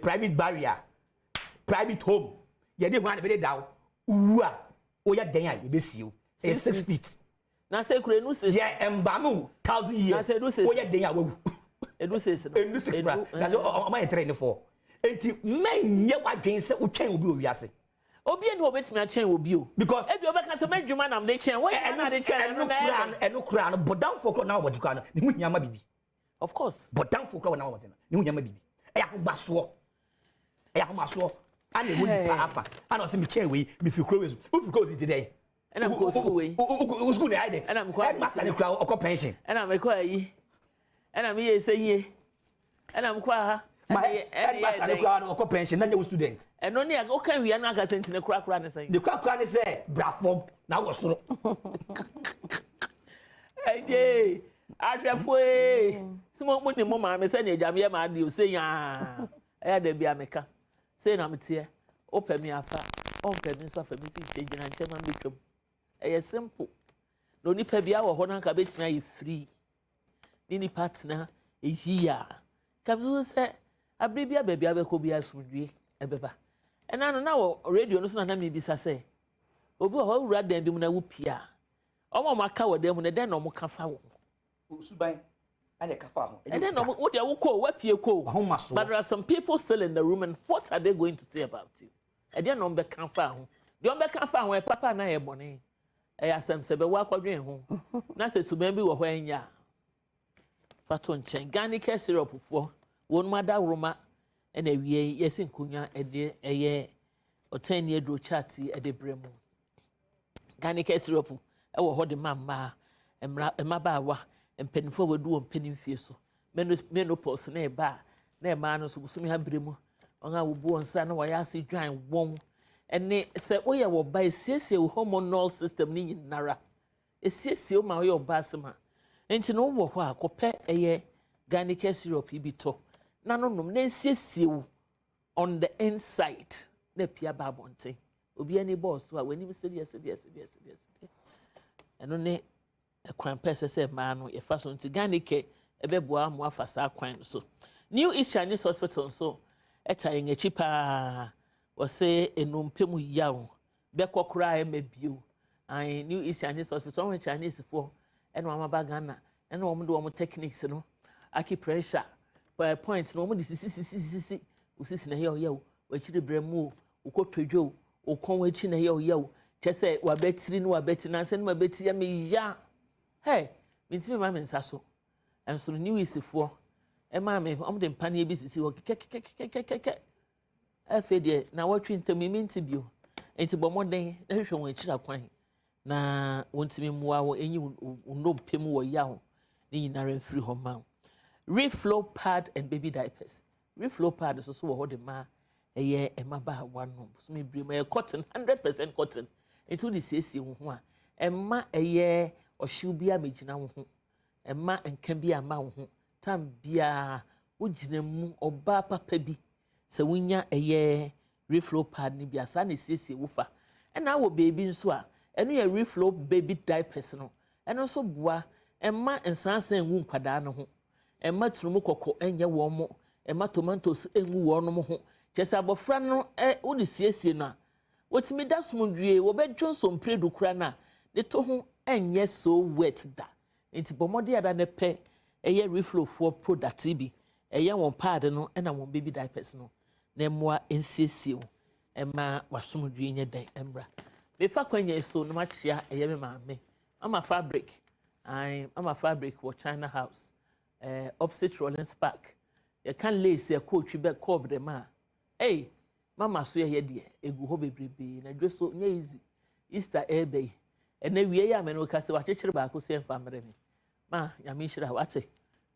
Speaker 3: private burial, private home, yɛde ho a na bɛde da wo. Wu a, woyɛ dɛn a, yɛbɛsie wo ɛyɛ 6 feet.
Speaker 1: Na sɛ kura enu six.
Speaker 3: Yɛ ɛmba 1000 years.
Speaker 1: Na sɛ edu 6.
Speaker 3: Woyɛ dɛn a, wawu.
Speaker 1: Edu 6 no.
Speaker 3: Enu 6 kura na sɛ ɔma yɛ three ne four, eti mɛnyɛ wadwen sɛ wotwɛn obi wɔ wiase.
Speaker 1: Obi ani obetumi akyɛn obi o.
Speaker 3: Because
Speaker 1: ebi obɛka sɛ mɛdwuma nam de kyɛn wɔn nyinaa na de kyɛn
Speaker 3: ɛno
Speaker 1: ɛno na
Speaker 3: kura
Speaker 1: ɛyɛ.
Speaker 3: No, ɛno kura no, bɔdanfoɔ kura na wɔde kura no ne ho hia ma bibi.
Speaker 1: Of course.
Speaker 3: Bɔdanfoɔ kura na wɔde no ne ho hia ma bibi. Ɛyɛ ahomasoɔ, ɛyɛ ahomasoɔ ana ɛwɔ nipa afa ana ɔsɛ mekyɛn wei, mefiri kuro wei so. Wofiri kuro wei so ti dɛ?
Speaker 1: Ɛna mekɔ sukuu wei.
Speaker 3: Wo sukuu na ayɛ dɛ?
Speaker 1: Ɛna mekɔ
Speaker 3: Headmaster ne kura ɔkɔ pension.
Speaker 1: Ɛna mekɔ ayi, ɛna meyɛ ɛsɛ yie, ɛna mekɔ aha.
Speaker 3: Ma
Speaker 1: ɛna yɛ
Speaker 3: headmaster ne
Speaker 1: dɛn?
Speaker 3: kura no ɔkɔ pension na nyɛ wo student.
Speaker 1: Ɛno ne woka wia no aka sɛ nti ne korakora ne sɛn?
Speaker 3: Ne kura kura ne sɛ bra fam na wɔ soro.
Speaker 1: Ɛgye ahwɛfoɔ ee, sɛ mo ne mo maame sɛnea agya meyɛ maa deɛ o sɛ nyaa ɛyɛ da bi a meka sei na meteɛ. Wopɛ me afa, ɔmpɛ me nso afa me si nkyɛn, gyina nkyɛn ma mbɛtwam. Ɛyɛ simple. Na onipa bi awɔ hɔ no anka bɛtumi ayɛ free ne nipa tena eyi a kam so sɛ abere bi a baabi a bɛkɔ bi asomdwie ɛbɛba. Ɛna no na wɔ radio no so na mebisa sɛ obi wɔ hɔ, wura dan bi mu na wopie a, ɔmo a ɔmo aka wɔ dan mu no, ɛdɛn na ɔmo ka fa wo ho?
Speaker 3: Suban ɛna ɛka fa ho.
Speaker 1: Ɛdɛn na ɔmo wo deɛ wokɔ o, wapie kɔ o,
Speaker 3: Ahomasoɔ.
Speaker 1: but there are some people still in the room, and what are they going to say about you? Ɛdeɛn na ɔmo bɛka fa ho? Deɛ ɔmo bɛka fa ho, ɛ papa na ɛyɛ bɔne, ɛyɛ asɛm sɛ bɛwɔ akɔdwen ho na sɛ suban bi wɔ hɔ ɛnyɛ a, fa to nkyɛn. Ghanaian syrup foɔ, wɔn mu adaworoma ɛna awie yi yɛsi nkonnwa ɛde ɛyɛ ɔtɛn ne aduro chat yi ɛde brɛ mu. Ghanaian syrup ɛwɔ hɔ de ma mmaa, mmra, mmabaawa, mpanimfoɔ a wɔadu wɔn mpanimfie so, menopause na ɛba a, na mmaa no nso bosome abere mu, wɔn a wɔbu wɔn nsa na wɔyɛ ase dwan wɔn, ɛne sɛ woyɛ wɔ ba, esiesie wo hormonal system ne nyinara, esiesie wo ma woyɛ ɔbaa asɛm a. Nti na wowɔ hɔ a, kɔpɛ ɛyɛ Ghanaian syrup yi bi tɔ na no nom na esiesie wo on the inside na pia ba abɔnten. Obi ani bɔɔ so a, w'anim sɛdeɛ sɛdeɛ sɛdeɛ sɛdeɛ sɛdeɛ ɛno ne ɛkwan pɛ sɛ mmaa no yɛfa so. Nti Ghanaian ɛbɛboa mo afa saa kwan no so. New East Chinese Hospital nso ɛta yɛn akyi paa. Wɔsɛ nnompe mu yaw bɛkɔ koraa ɛmɛ bio. Ayi, New East Chinese Hospital, wɔn Chinese foɔ ɛna wɔn aba Ghana, ɛna wɔn de wɔn techniques no, acupressure point no, wɔn de sisi sisi sisi osisi na ɛyɛ ɔyɛ o, wɔakyiri brɛ mu o, okotodwe o, okɔn akyi na ɛyɛ ɔyɛ o, kyɛ sɛ wabɛtiri no, wabɛtiri nansa no, wabɛtiri yɛ mi ya hey, mintimi ma mi nsa so. Ɛnso no, New East foɔ ɛmaa mi, wɔn de mpaneɛ bi sisi hɔ kɛkɛkɛkɛkɛkɛ. Afei deɛ na wɔtwe ntam mi nti bio. Nti bɔ mmɔden na hwehwɛ wɔn akyiri akwan na wɔntumi mmoa wɔn enyi wɔn nnompe mu wɔ yaw ne nyinara mfiri hɔ ma wo. Reflow pad and baby diapers. Reflow pad nso so wɔ hɔ de ma ɛyɛ mmabaawa no bosome bere mu. Ɛyɛ cotton, 100% cotton, nti wode siesie wo ho a, ɛmma ɛyɛ ɔhyew bi amegyina wo ho, ɛmma nka bi ama wo ho tam biara wogyina mu. Ɔbaa papa bi sɛ wonya ɛyɛ Reflow pad no bi a, saa na esiesie wo fa. Ɛna awɔ beebi nso a, ɛno yɛ Reflow baby diapers no, ɛno nso boa ɛmma nsansan ngu nkwadaa no ho. Ɛmma tunumu kɔkɔ nyɛ wɔn, ɛmma tomatoes ngu wɔn ho. Kyerɛ sɛ abɔfra no ɛ wode siesie no a, wɔtumi da somdwie, wɔbɛdwo nso mprɛdu koraa no a, ne to ho nyɛ so wet da. Nti bɔ mmɔden ada ne pɛ ɛyɛ Reflowfoɔ product yi bi, ɛyɛ wɔn pad no ɛna wɔn baby diapers no, na mmoa nsiesie wo ɛma w'asomdwie nyɛ dɛn mmra. Mefa kwan yi so na makyea ɛyɛ me maame, Mama Fabric, ae, Mama Fabric wɔ China House, opposite Rollins Park. Yɛka lace ɛkɔ otwi bɛ kɔɔb dɛm a, ei, mama so yɛyɛ deɛ, egu hɔ bebrebee, na dwo so nyɛ easy. Easter ɛɛbɛ yi, ɛnɛ wie yi a mene wo ka sɛ wakyekyere baako sɛ mfa mmerɛ me. Ma, Nyame nhyira wate,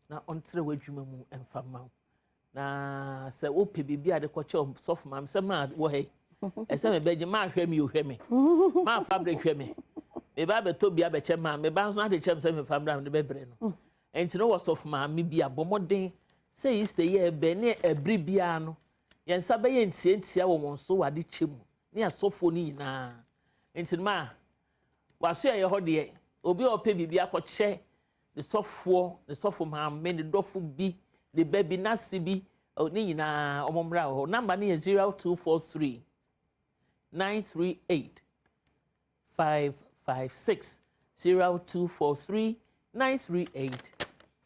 Speaker 1: na ɔntrɛ w'adwuma mu mfa mma wo. Na sɛ wopɛ biribi a de kɔkyɛ sɔfo maame sɛ maa wɔ ha yi, ɛsɛ mebɛgye maa hwɛ me o hwɛ me, maa fabric hwɛ me, meba abɛtɔ bi abɛkyɛ maa meba nso ade kyɛm sɛ mefa mmra mede bɛbrɛ no. Nti no wɔ sɔfo maame bi a bɔ mmɔden sɛ Easter yi ɛbɛ ne ɛbere biara no yɛn nsa bɛyɛ ntiantia wɔ wɔn so wɔ ade kyɛ mu ne asɔfoɔ no nyinaa. Nti no maa waso ɛyɛ hɔ deɛ obi a ɔpɛ biribi akɔkyɛ ne sɔfoɔ, ne sɔfo maame, ne dɔfo bi, ne ba bi, n'ase bi, ne nyinaa wɔn mmra wɔ hɔ. Number no yɛ 0243 938 556, 0243 938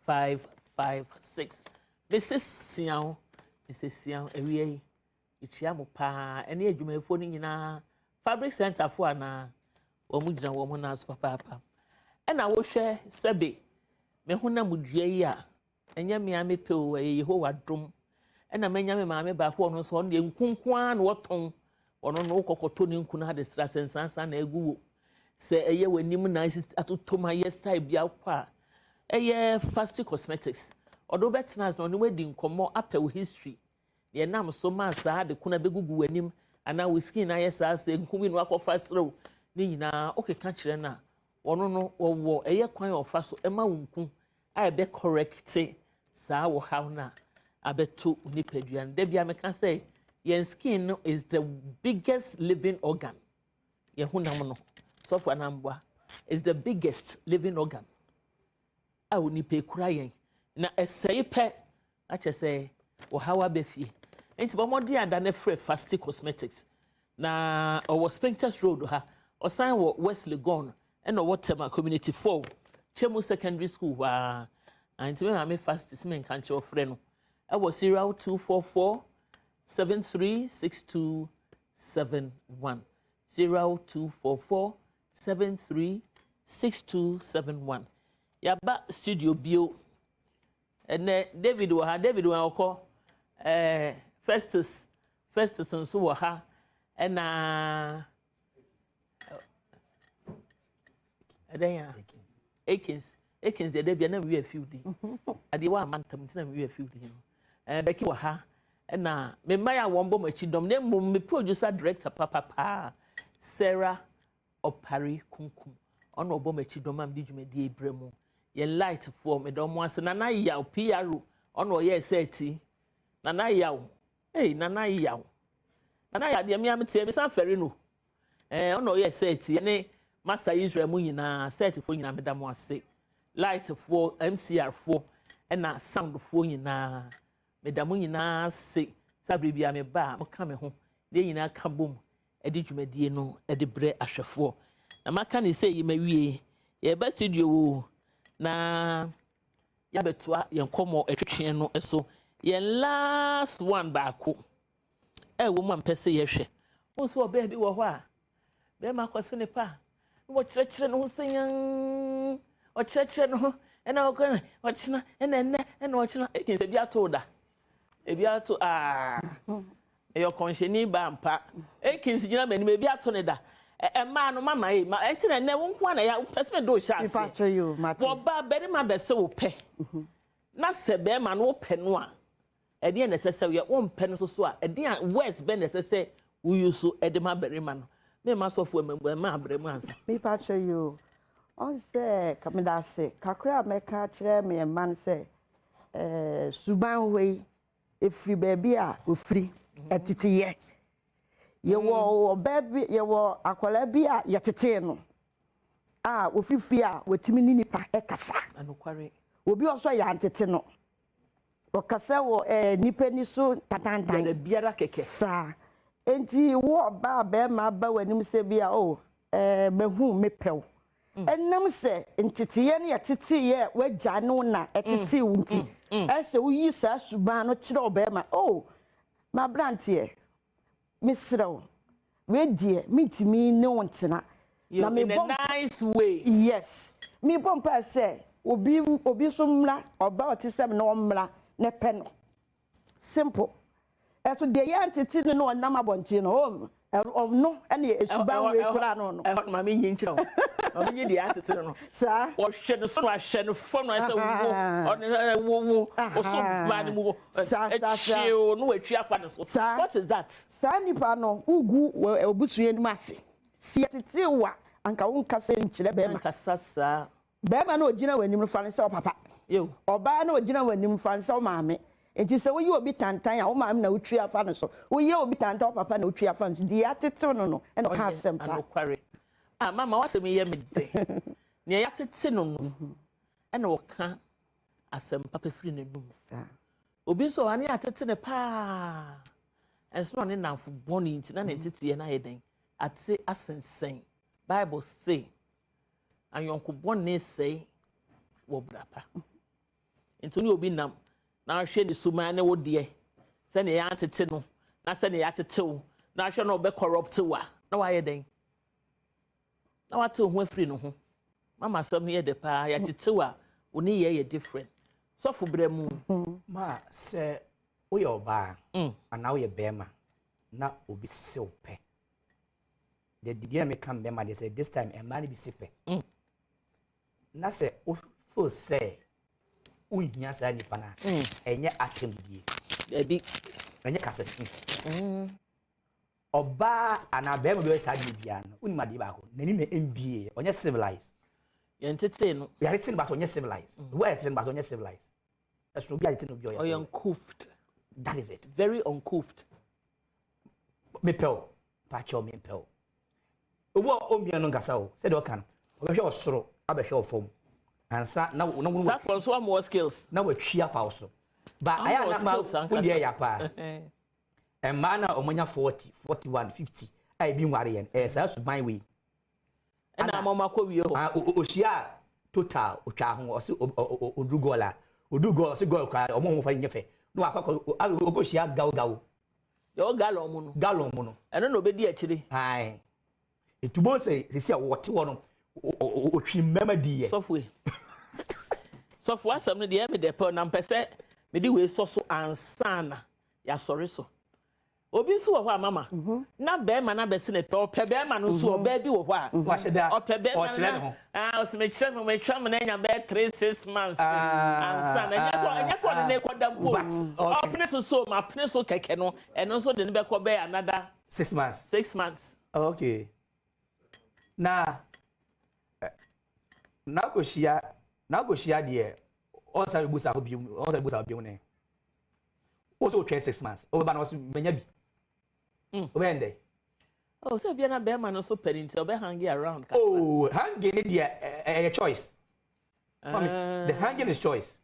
Speaker 1: 556. Mrs. Siaw, Mr. Siaw, awia yi, mekyia mo paa, ɛne adwumayɛfoɔ no nyinaa, Fabric Center foɔ anaa, wɔn gyina wɔn nan so papaapa. Ɛna wohwɛ sɛbe, me honam dua yi a, ɛnyɛ mmea mepɛ o, ɛyɛ Yehowa dom. Ɛna manya me maame baako, ɔno nso ɔno deɛ nku nko ara na wɔtɔn. Ɔno no wokɔkɔtɔ ne nku no ade sra sɛ nsansan na egu wo. Sɛ ɛyɛ w'anim na atotɔ mu ayɛ style bi akɔ a, ɛyɛ Fasti Cosmetics. Ɔde wobɛtena ase na ɔne wadi nkɔmmɔ apɛ wo history. Deɛ nam so maa saa ade ko na bɛgugu w'anim anaa wo skin ayɛ saa sɛ nku bi na wakɔfa serew ne nyinaa wokeka kyerɛ no a, ɔno no wɔwɔ ɛyɛ kwan a ɔfa so ɛma wo nku a ɛbɛ correct saa wɔ haw no a abɛto nipadua no. Da bia meka sɛ yɛn skin no is the biggest living organ. Yɛn honam no, sɔfo anamboa, is the biggest living organ a onipa ekura yɛn. Na ɛsɛe pɛ akyɛ sɛ ɔhaw aba fie. Nti bɔ mmɔden ada ne frɛ Fasti Cosmetics. Na ɔwɔ Spintex Road ha, ɔsan wɔ West Legon, ɛna ɔwɔ Tema Community 4, Kyemu Secondary School hɔ a. Nti me maame Fasti sɛ menka nkyerɛ ɔfrɛ no ɛwɔ 0244 736271, 0244 736271. Yaba studio bio. Ɛnɛ David wɔ ha, David wɔ ɔkɔ, Festus, Festus nso wɔ ha, ɛna ɛdɛn ya Akins, Akins yɛ dɛbi ɛna mi wi afiw din adeɛ wɔ ama ntam ntina mi wi afiw din no. Becky wɔ ha, ɛna me mma yɛ a wɔn bɔ mo akyi dɔm, na mmom me producer director papapaa Sarah Opare Kunkum, ɔna ɔbɔ mo akyi dɔm a mede dwumadie brɛ mu. Yɛn light foɔ meda wɔn ase. Nana Yaw PRO, ɔna ɔyɛ sɛɛti. Nana Yaw, ei Nana Yaw, Nana Yaw deɛ mmea meteɛ mesan fɛre no. Ɔna ɔyɛ sɛɛti ɛne Masa Israel mu nyinaa, sɛɛti foɔ nyinaa meda mo ase. Light foɔ, MCR foɔ, ɛna sound foɔ nyinaa meda mo nyinaa ase. Saa bere bi a meba a moka me ho na yɛn nyinaa ka bom ɛde dwumadie no ɛde brɛ ahwɛfoɔ. Na maka ne sɛ yi ma wie, yɛba studio wo na yɛabɛtoa yɛn nkɔmmɔ ɛtwetwe no so. Yɛn last one baako ɛwɔ mu a mpɛ sɛ yɛhwɛ. Wo nso ɔbaa bi wɔ hɔ a bɛrima akɔse ne pa na wɔkyerɛkyerɛ ne ho sɛ yan, ɔkyerɛkyerɛ ne ho ɛna ɔkɔ ɔkyena ɛna ɛnɛ ɛna ɔkyena. Ekin sɛ ebi ato da, ebi ato aa ɛyɛ ɔkɔnhyɛni ba mpa. Ekin si gyina m'anim, ebi ato ne da. Ɛmaa no mama yi ma ɛnti na ɛnɛ wo nko ara na ya pɛ sɛ mede wo hyɛ aseɛ. Wɔba barima bɛsɛ wo pɛ na sɛ bɛrima no wo pɛ no a ɛdeɛ na ɛsɛ sɛ woyɛ, wo mpɛ no nso so a ɛdeɛ a words bɛ na ɛsɛ sɛ woyi so ɛde ma barima no. Mema sɔfo ɛma abrɛ mu ansa.
Speaker 2: Mepa kyerɛ yi o, ɔn sɛ meda ase kakra a mɛka kyerɛ me mma no sɛ suban hɔ yi efiri baabi a ofiri ɛteteyɛ. Yɛwɔ ɔbaa bi, yɛwɔ akwadaa bi a yɛtetee no a ofifiri a wɔtumi ne nipa ɛkasa. Obi ɔsɔ yɛ antete no. Ɔkasa wɔ eh, nipa ni so tantantan.
Speaker 1: Biara biara kɛkɛ.
Speaker 2: Saa. Enti wo ɔbaa bɛrima aba w'anim sɛ bi a, oh, eh, mahu mepɛ wo. Ɛnam sɛ nteteeɛ no yɛteteeɛ w'agya ne wo na ɛtetee wo nti, ɛsɛ woyi saa suban no kyerɛ ɔbɛrima. Oh, m'aberanteɛ, mesrɛ wo, wei deɛ mentumi ne wo ntena.
Speaker 1: Na in a nice way.
Speaker 2: Yes. Mebɔ mpae sɛ obi obi nso mmra, ɔbaa a ɔte sɛ me na ɔmmra na pɛ no. Simple. Ɛso deɛ yɛantete no na ɔnam abɔnten no, oh, ɔno ɛne esuban wei koraa no no.
Speaker 1: Ɛhɔ no maame nyi nkyerɛ wo. Maame nyi deɛ yɛantete no no.
Speaker 2: Saa.
Speaker 1: Ɔhwɛ no so na wahwɛ no fam na ayɛ sɛ wo, ɔne wo wo, ɔso baa ne mu wo, ɛkyew na watwi afa ne so. What is that?
Speaker 2: Saa nipa no, wogu wɔ abusua no mu ase. Sɛ yɛtetee wo a, anka wonkasa nkyerɛ bɛrima.
Speaker 1: Nkasa saa.
Speaker 2: Barima no a ɔgyina w'anim no, fa no sɛ wo papa. Ɔbaa no a ɔgyina w'anim, fa no sɛ wo maame. Enti sɛ woyɛ obi tantan a, wo maame na wotwi afa no so. Woyɛ obi tantan a, wo papa na wotwi afa no so. Deɛ yɛatete no no na ɔka
Speaker 1: Ɔnyɛ
Speaker 2: asɛm pa.
Speaker 1: anokware. Ah, mama w'asɛm yi yɛ me dɛ. Nea yɛatete no no na ɔka asɛm papa firi n'anum. Obi nso wɔ hɔ a, ne yɛatete no paa. Ɛnso na ɔne nnamfo bɔne nti na ne nteteeɛ no ayɛ dɛn? Ate asensɛn. Bible se, Ayɔnko bɔne sɛe wɔ bra pa. Nti wo ne obi nam na ahwɛ ne suban ne wo deɛ sɛnea yɛatete no na sɛnea yɛatete wo na ahwɛ na ɔbɛ corrupt wo a na wayɛ dɛn? Na wate wo ho afiri ne ho. Mama asɛm no yɛ dɛ paa yɛatete wo a wo ne yɛ yɛ different. Sɔfo brɛ mu.
Speaker 3: Ma sɛ woyɛ ɔbaa anaa woyɛ bɛrima na obi sew pɛ deɛ deɛ meka mbɛma deɛ sɛ this time mmaa no bi si pɛ mm. na sɛ wo feel sɛ wonhia saa nipa no a mm. ɛnyɛ atɛmdie
Speaker 1: dabi
Speaker 3: ɛnyɛ kasa fi mm. ɔbaa anaa bɛrima bi ɔyɛ saa deɛ biara no wonim adeɛ baako n'ani na mbie ɔnyɛ civilized
Speaker 1: yɛn tete no
Speaker 3: yɛtete no bato ɔnyɛ civilized mm. wɔ yɛtete no bato ɔnyɛ civilized ɛsono obi a yɛtete no bi ɔyɛ
Speaker 1: ɔyɛ uncouth
Speaker 3: that is it
Speaker 1: very uncouth
Speaker 3: mepɛ o pakyɛw mempɛ o obi a ɔmmia no nkasa o sɛdeɛ ɔka no ɔbɛhwɛ ɔsoro abɛhwɛ ɔfam ansa na na wɔn
Speaker 1: safo nso wɔn wɔ skills
Speaker 3: na wɔatwi afa wo so ba ayɛ a na ma wodeɛ ya paa mmaa na wɔn anya 40 41 50 a ebi nware yɛn ɛyɛ saa suban wei
Speaker 1: ɛna ama wɔn akɔ wie hɔ
Speaker 3: ohyia total otwa ho ɔsi oduru gɔl a oduru gɔl ɔsi gɔl koraa ɔmo ho fa nyɛ fɛ na wakɔ akɔ ɔkɔ hyia gawo gawo.
Speaker 1: Yɛ wɔ gallon mu no.
Speaker 3: Gallon mu no.
Speaker 1: Ɛno na obedi akyire.
Speaker 3: Ae. Etu bo sɛ sisi a wɔte hɔ no otwi mmarima di yɛ.
Speaker 1: Sɔfo yi. Sɔfo asɛm no deɛ ɛmi dɛ pɛ na mpɛ sɛ mede wei sɔ so ansa na yɛasɔre so. Obi nso wɔ hɔ a mama na bɛrima no abɛsi ne pɛ ɔpɛ bɛrima no nso ɔbaa bi wɔ hɔ a ɔpɛ bɛrima no na ah ɔsi mekyerɛ me metwa me na anya bɛyɛ 3, 6 months ansa na ɛnyɛ sɛ ɛnyɛ sɛ ɔne ne kɔda mpo ɔpene so so ma pene so kɛkɛ no ɛno nso de ne bɛkɔ bɛyɛ another
Speaker 3: 6 months.
Speaker 1: 6 months.
Speaker 3: Okay, na akɔhyia deɛ ɔnsa ebu sa ho bio, ɔnsa ebu sa ho bio ne wo sɛ wotwɛn 6 months wobɛba na wɔsɛ manya bi wobɛyɛ ndɛ.
Speaker 1: Oh, sɛ bia na bɛrima no so pɛ ne nti ɔbɛ hang around
Speaker 3: kakra. Oh, hanging ne deɛ ɛyɛ choice. Mami, the hanging is choice.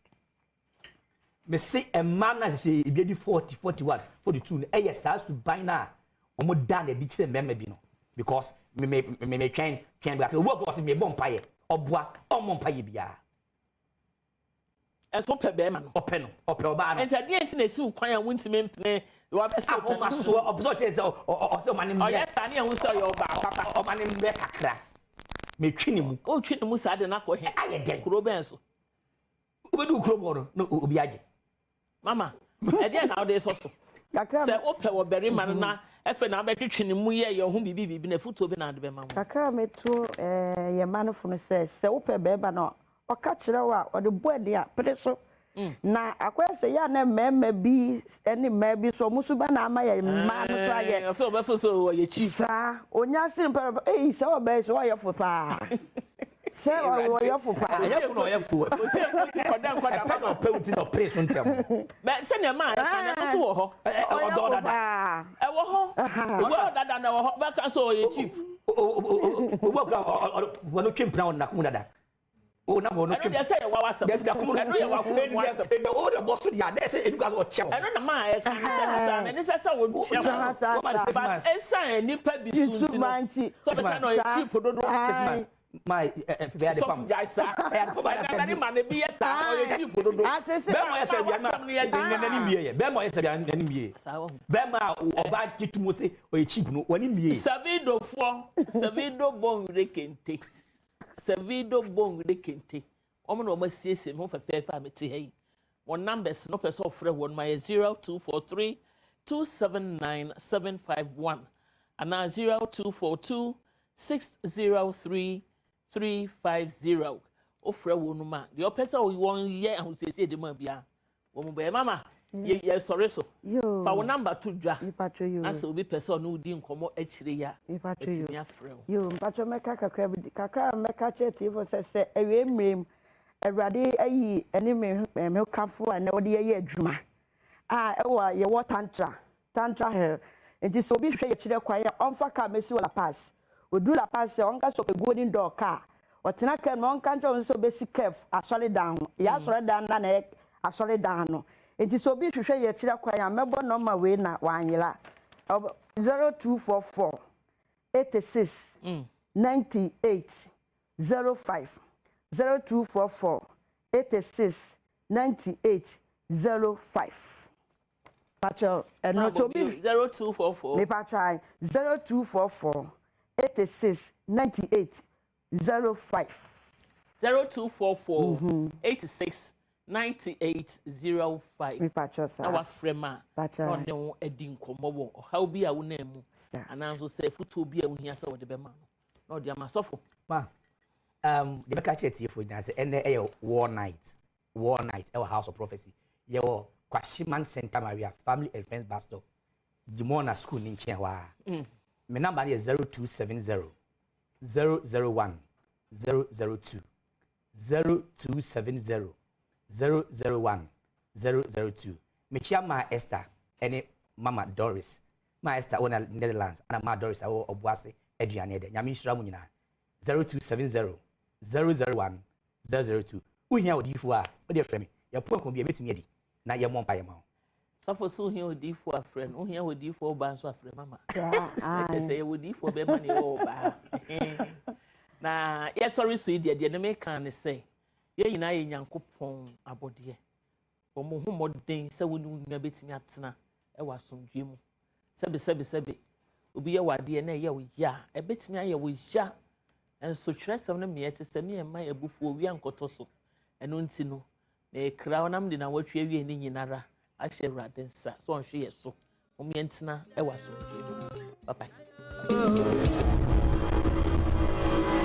Speaker 3: Mese mmaa na sɛ ebi adi 40, 41, 42 no ɛyɛ saa suban na wɔn da na ɛdi kyerɛ mmarima bi no because me me me me twɛn twɛn bi kakra. Obi wɔ hɔ ɔsɛ me bɔ mpaeɛ, ɔboa ɔmmɔ mpaeɛ biara.
Speaker 1: Ɛso pɛ bɛrima no.
Speaker 3: Ɔpɛ no, ɔpɛ ɔbaa no.
Speaker 1: Nti adeɛ nti na esi wo kwan a wontumi mpene wabɛsɛ
Speaker 3: wo pɛ no. Ahomasoɔ, ɔpɛ sɛ ɔkyerɛ sɛ ɔsɛ ɔma ne mmerɛ.
Speaker 1: Ɔyɛ saa ne ɛho sɛ ɔyɛ ɔbaa papa.
Speaker 3: Ɔma ne mmerɛ kakra metwi ne mu.
Speaker 1: Ɔtwi ne mu saa de n'akɔ he?
Speaker 3: Ayɛ dɛn?
Speaker 1: Kuro bɛn so?
Speaker 3: Wobɛdu kurom hɔ no na obi agye.
Speaker 1: Mama, ɛdeɛ na wode sɔ so sɛ wopɛ wɔ barima no na ɛfɛ na wobɛtwetwe ne mu yɛ yɛ ho biribi biribi na afutuo bi na ade bɛma wo.
Speaker 2: Kakra a meto yɛ mma no fo no sɛ wopɛ bɛrima no a ɔka kyerɛ wo a ɔde bɔ ani a pere so na akɔyɛ sɛ yɛ a na mmarima bi ne mmaa bi so ɔmo so ba na ama yɛ mmaa no so ayɛ.
Speaker 1: Sɛ ɔbɛfo so ɔyɛ chief.
Speaker 2: Saa onya sere mpa eyi sɛ ɔbɛyɛ sɛ ɔyɛ fo paa sɛ ɔyɛ fo paa.
Speaker 3: Ɛyɛ fo na ɔyɛ fo.
Speaker 1: Osi ekosi kɔda nkɔda.
Speaker 3: Ɛpɛ na ɔpɛ wuti na ɔpere so ntɛm.
Speaker 1: Bɛ sɛnea maa ɛka na ɛno so wɔ hɔ.
Speaker 2: Ɔyɛ
Speaker 3: Ɔdɔ
Speaker 2: fo
Speaker 3: dada.
Speaker 2: Paa.
Speaker 1: Ɛwɔ hɔ, ɔdɔ dada na ɛwɔ hɔ bɛka sɛ ɔyɛ cheap.
Speaker 3: Obi akura wɔn twe mpena wɔn nakom dada. O na mo no
Speaker 1: Ɛno deɛ sɛ yɛ wawa asɛm.
Speaker 3: Dabi da kum no.
Speaker 1: Ɛno yɛ wakoma mu asɛm.
Speaker 3: Ɛsɛ o de bɔ so deɛ a, na ɛsɛ ɛnu ka sɛ ɔkyɛ wo.
Speaker 1: Ɛno na maa ɛka ne sɛ ne saa no, ɛne sɛ sɛ wokyɛ
Speaker 2: Saa,
Speaker 1: wo.
Speaker 2: saa,
Speaker 3: Wɔma no
Speaker 2: saa.
Speaker 3: six
Speaker 1: But
Speaker 3: months.
Speaker 1: ɛsiane nnipa bi su nti no,
Speaker 2: Nti,
Speaker 1: sɛ ɔbɛka no ɔyɛ
Speaker 2: saa.
Speaker 1: cheap dodo.
Speaker 3: Six months. My bɛyɛ de
Speaker 1: Sɔfo
Speaker 3: pam.
Speaker 1: gyae saa.
Speaker 3: Ɛyɛ ade pam
Speaker 1: Ɛna Awurade ma no bi yɛ saa, ɔyɛ cheap dodo.
Speaker 2: Ate sɛ-
Speaker 3: Bɛrima ɔyɛ sɛ
Speaker 1: Ma
Speaker 3: bia na
Speaker 1: w'asɛm no yɛ den.
Speaker 3: n'ani wie yɛ. Bɛrima ɔyɛ sɛ bia n'ani wie.
Speaker 1: Saa wahu.
Speaker 3: Bɛrima a ɔbaa gye tum sɛ ɔyɛ cheap no, w'ani wie.
Speaker 1: Savidofoɔ, Savido bɔnwere kente. Savido bɔnwere kente. Wɔn na wɔn asiesie me ho fɛfɛɛfɛ a mete ha yi. Wɔn numbers no pɛ sɛ ɔfrɛ wɔn ma yɛ 0243 279 751 anaa 0242 603 350. Wofrɛ wɔn mu a, deɛ ɔpɛ sɛ wɔn yɛ ahosiesie de ma biara, wɔn bɛyɛ. Mama, yɛsɔre so.
Speaker 2: Yoo.
Speaker 1: Fa wo number to dwa.
Speaker 2: Mipatwo yoo.
Speaker 1: Na sɛ obi pɛ sɛ ɔne wo di nkɔmmɔ akyire yi a,
Speaker 2: Mipatwo yoo.
Speaker 1: atumi afrɛ wo.
Speaker 2: Yoo, mpatwo mɛka kakra bi kakra a mɛka kyerɛ tiefo sɛ awie mmerɛ mu Awurade ayi ɛne me ho kafo a na wɔde yɛyɛ adwuma a ɛwɔ yɛwɔ Tantra Hill. Nti sɛ obi hwɛ yɛkyerɛ kwan a, ɔmfa kaa mɛsi wɔ La Paz. Odu La Paz sɛ ɔnka sɛ ɔpɛ Golden Door kaa, ɔtena kaa mu na ɔnka nkyerɛ wɔn sɛ ɔbɛsi Kef asɔredan ho. Yɛ asɔredan na ɛyɛ asɔredan no. Nti sɛ obi hwehwɛ yɛkyerɛ kwan a, mɛbɔ nɔma wei na wanyera: 0244 86 98 05, 0244 86 98 05. Patro, ɛno sɛ obi
Speaker 1: 0244.
Speaker 2: Mepatro, 0244 86 98 05.
Speaker 1: 0244 86 98 05.
Speaker 2: Mepatro
Speaker 1: Na
Speaker 2: saa.
Speaker 1: wafrɛ ma
Speaker 2: Patro.
Speaker 1: na ɔne wo adi nkɔmmɔ wɔ ɔhaw bi a wonam mu
Speaker 2: Saa.
Speaker 1: anaa nso sɛ afotuo bi a wohia sɛ wɔde bɛma no na ɔde ama sɔfo.
Speaker 3: Ma, deɛ bɛka kyerɛ tiefoɔ nyinaa sɛ ɛnɛ ɛyɛ war night, war night ɛwɔ House of Prophecy. Yɛwɔ Kwashiman Center, Maria Family and Friends bus stop, Dimona School ne nkyɛn hɔ a. Me number no yɛ 0270 001 002, 0270 001 002. Mekyia Maa Esther ɛne Mama Doris. Maa Esther wɔ na Netherlands, ana Maa Doris awɔ Ɔboase aduane. Ɛdɛ Nyame nhyira mu nyinaa. 0270 001 002. Wohia odiyifoɔ a, wode frɛ me. Yɛpo nkɔm bi a ɛbɛtumi adi na yɛmmɔ mpa yɛ ma wo.
Speaker 1: Sɔfo sɛ wohia odiyifoɔ afrɛ no, wohia odiyifoɔ ɔbaa nso afrɛ mama.
Speaker 2: Saa,
Speaker 1: Ɛkyɛ sɛ yɛwɔ odiyifoɔ bɛrima ne yɛwɔ ɔbaa. Na yɛsɔre so yi deɛ ne meka ne sɛ yɛn nyinaa yɛ Nyankopɔn abɔdeɛ. Wɔn ho mmɔden sɛ wo ne wo nua bɛtumi atena ɛwɔ asomdwe mu. Sɛbe sɛbe sɛbe, obi yɛ wɔ adeɛ na ɛyɛ wo ya a, ɛbɛtumi ayɛ wo ya, nso twerɛsɛm no mmeɛ te sɛ mmeɛma abufuo owia nkɔtɔ so. Ɛno nti no na ekura ɔnam de na wɔatwe awie ne nyinara ahyɛ Awurade nsa sɛ ɔnhwɛ yɛ so. Wɔn yɛntena ɛwɔ asomdwe mu. Bye bye.